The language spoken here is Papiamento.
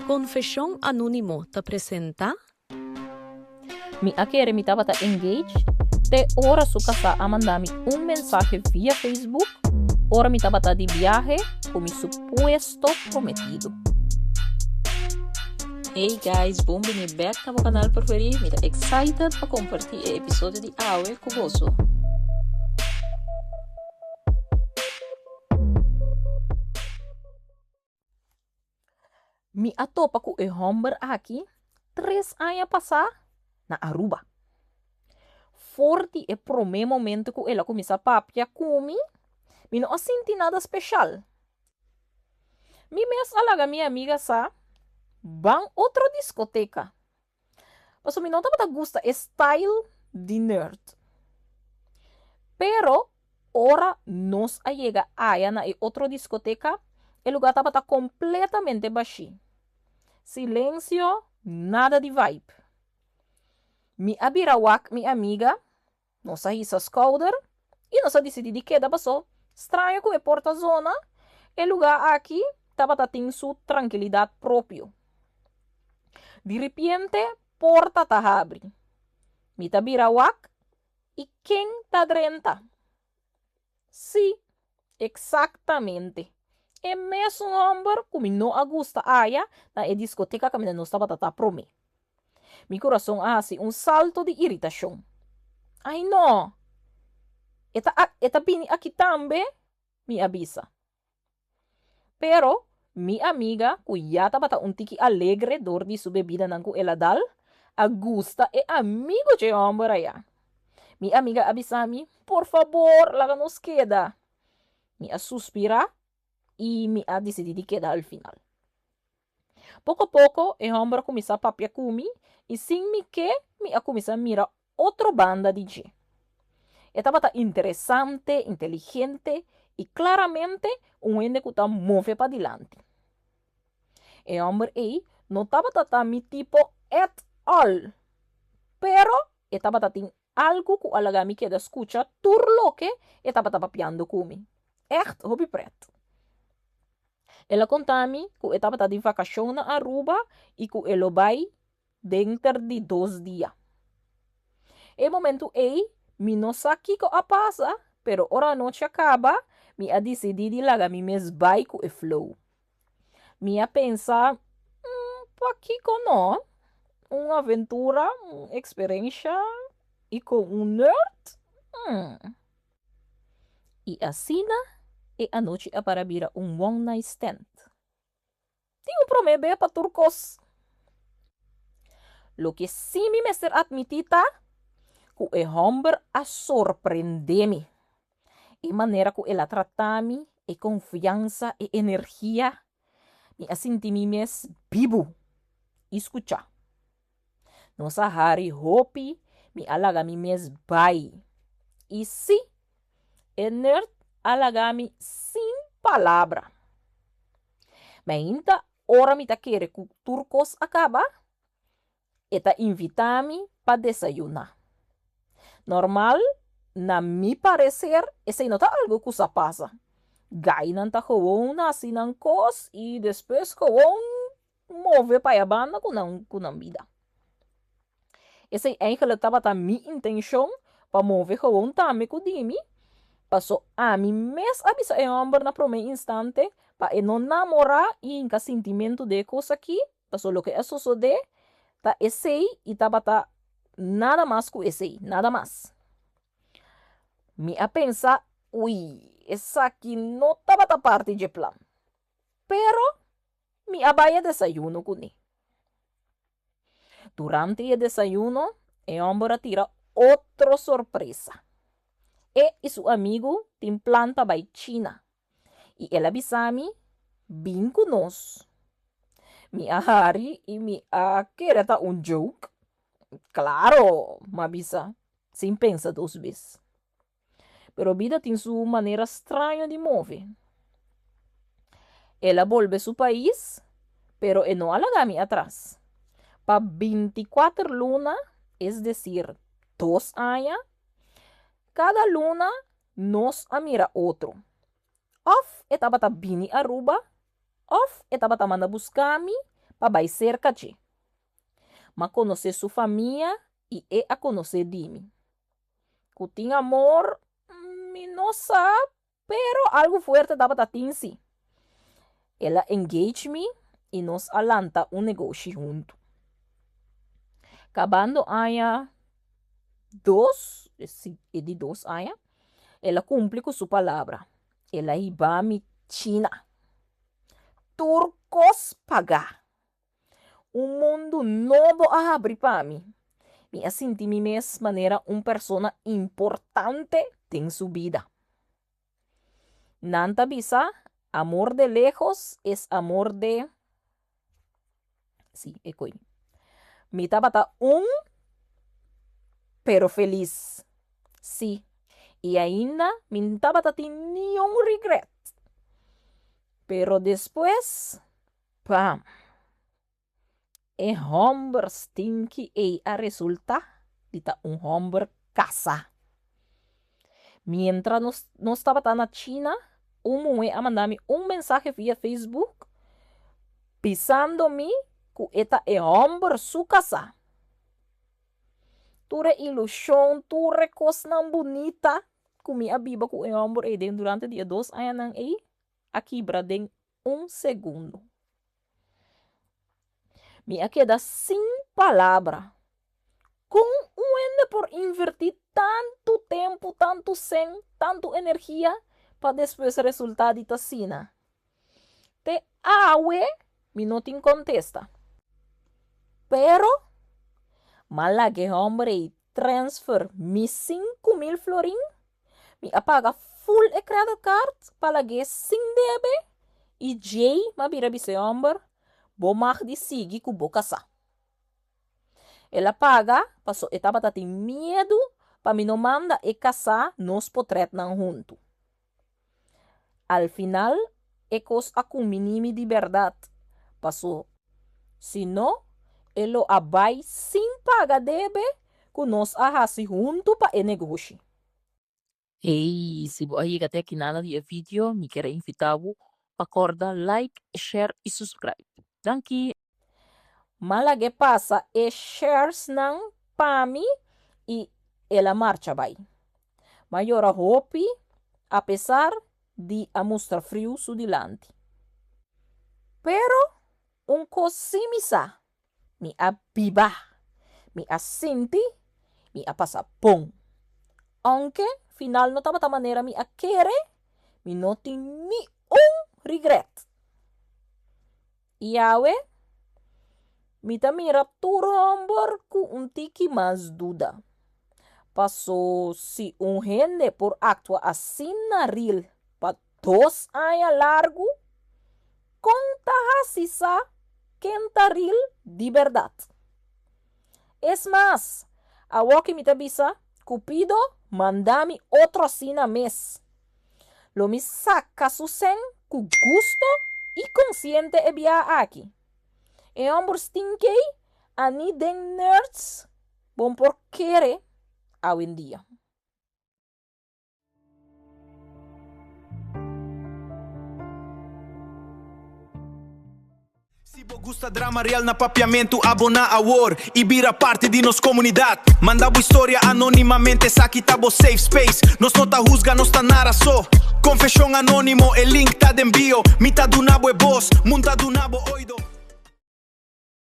Konfeshon Anónimo ta presentá. Mi a kere mi tabata engaged te ora su kasá a manda mi un mensahe via Facebook ora mi tabata di biahe ku mi supuesto prometido. Hey guys, bon bini bek na bo kanal preferí. Mi ta excited pa kompartí e episodio di awe ku boso. Mi a topa ku e hòmber aki tres aña pasá na Aruba. For di e promé momento ku el a kuminsá papia ku mi, mi no a sinti nada speshal. Mi mes a laga mi amiga sa, Ban otro diskoteka. Pasobra mi no tabata gusta e style di nerd. Pero ora nos a yega aya na e otro diskoteka, e lugá tabata kompletamente bashí. Silensio, nada di vibe. Mi a bira wak mi amiga Nos a hisa skouder i nos a disidí di keda pasó straño ku e por ta zona, e lugá aki tabata tin su trankilidat propio. Di ripiente porta ta habri. Mi ta bira wak i ken ta drenta? Sí, eksaktamente, e mesun hòmber ku mi no a gusta aya na e diskoteka kaminda nos tabata ta promé. Mi kurason a hasi un salto di iritashon. Ai no! E ta e ta bini aki tambe? mi a bisa. Pero, mi amiga, ku ya tabata un tiki alegre dor di su bebidanan ku el a dal, a gusta e amigu dje hòmber aya. Mi amiga a bisa mi, Por fabor, laga nos keda. Mi a suspirá i mi a disidí di keda al final. Poko poko e hòmber a kuminsá papia ku mi i sin mi ke mi a kuminsá mira otro banda di dje. E tabata interesante, inteligente i klaramente un hende ku ta move padilanti. E hòmber ei no tabata ta mi tipo at all, pero e tabata tin algu ku a laga mi keda skucha tur loke e tabata papiando ku mi. Ègt hopi prèt. El a konta mi ku e tabata di vakashon na Aruba i ku e lo bai denter di dos dia. E momentu ei mi no sa kiko a pasa, pero ora anochi a kaba, mi a disidí di laga mi mes bai ku e flow. Mi a pensa, Pakiko no? Un aventura, un eksperensha i ku un nerd? I asina e anochi a para bira un one night stand. Tin un promé be pa tur kos. Loke sí mi mester atmití ta ku e hòmber a sorprendé mi. E manera ku el a tratá mi, e konfiansa, e energia, mi a sinti mi mes bibu i skuchá. Nos a hari hopi, mi a laga mi mes bai. I sí, e nerd a laga mi sin palabra. Mainta ora mi ta kere ku tur kos a kaba, e ta invitá mi pa desayuná. Normal, na mi pareser, esei no ta algu ku sa pasa. Gainan ta gewoon hasi nan kos i despues gewoon move pa e banda ku nan ku nan bida. Esei eigenlijk tabata mi intenshon pa move gewoon tambe ku di mi, paso ami mes a bisa e hòmber na promé instante pa e no namorá i hinka sintimentu den e kos aki, paso loke a sosodé ta esei i tabata nada mas ku esei, nada mas. Mi a pensa, ui, esaki no tabata parti dje plan. Pero Mi a bai e desayuno kuné. Durante e desayuno, e hòmber a tira otro sorpresa. E i su amigu tin plan pa bai China, i el a bisa mi, Bin ku nos. Mi a hari i mi a kere ta un joke. Klaro, m'a bisa, sin pensa dos bes. Pero bida tin su manera straño di move. El a bolbe su pais, pero e no a laga mi atras. Pa bintikuater luna, es desir, dos aña, kada luna nos a mira otro. Òf e tabata bini Aruba, òf e tabata manda buska mi. pa bai serka dje. M'a konosé su famia i e a konosé di mi. Ku tin amor, mi no sa, pero algu fuerte tabata tin si. El a engage mi i nos a lanta un negoshi huntu. Kabando aña dos, e di dos aña, el a kumpli ku su palabra. El a hiba mi China. Tur kos pagá. Un mundu nobo a habri pa mi. Mi a sinti mi mes manera un persona importante den su bida. Nan ta bisa, amor de lejos es amor de. Sí, e koe. Mi tabata un, pero felis. Sí, i ainda mi n tabata tin niun regret. Pero despues, pam! E hòmber stinky ei a resultá di ta un hòmber kasá. Mientra nos nos tabata na China, un muhé a manda mi un mensahe via Facebook bisando mi ku e ta e hòmber su kasá. Tur e ilushon, tur e kosnan bunita ku mi a biba ku e hòmber ei den durante di e dos añanan ei a kibra den un segundo. Mi a keda sin palabra. Kon un hende por invertí tantu tempu, tantu sèn, tantu energia pa despues resultá di ta asina? Te awe mi no tin kontesta. Pero, m'a laga e hòmber ei transfer mi 5000 florin Mi a paga full e credit card pa lag'é sin debe i djei m'a bira bisa e hòmber, Bo mag di sigui ku bo kasá. El a paga paso e tabata tin miedu pa mi no manda e kasá nos potrètnan huntu. Al final e kos a kumbiní mi di bèrdat, paso si no e lo a bai sin paga debe ku nos a hasi huntu pa e negoshi. Hey, si bo a yega te aki nada di e video, mi kier a invita bo pa corda like, share y subscribe. Danki! M'a lag'é pasa e sharesnan pa mi i el a marcha bai. M'a yora hopi apesar di a mustra friu su dilanti. Pero un kos sí mi sa, Mi a biba, mi a sinti, mi a pasa bon. Aunke final no tabata manera mi a kere, mi no tin ni un regret. I awe, mi ta mira tur homber ku un tiki mas duda. Paso si un hende por aktua asina ril pa dos aña largu, kon ta hasi sa ken ta ril di bèrdat? Es mas, awoki mi ta bisa, Kupido manda mi otro asina mes. Lo mi saka su sèn ku gusto i konsiente e bia aki. E hòmber stinkei a ni den nerds bon por kere awendia. Si bo gusta drama real na Papiamentu aboná awor i bira parti di nos komunidat. Manda bo historia anónimamente esaki ta bo safe space. Nos no ta husga, nos ta nara so. Konfeshon anónimo, e link ta den bio. Mi ta duna bo e bos, mun ta duna bo oido.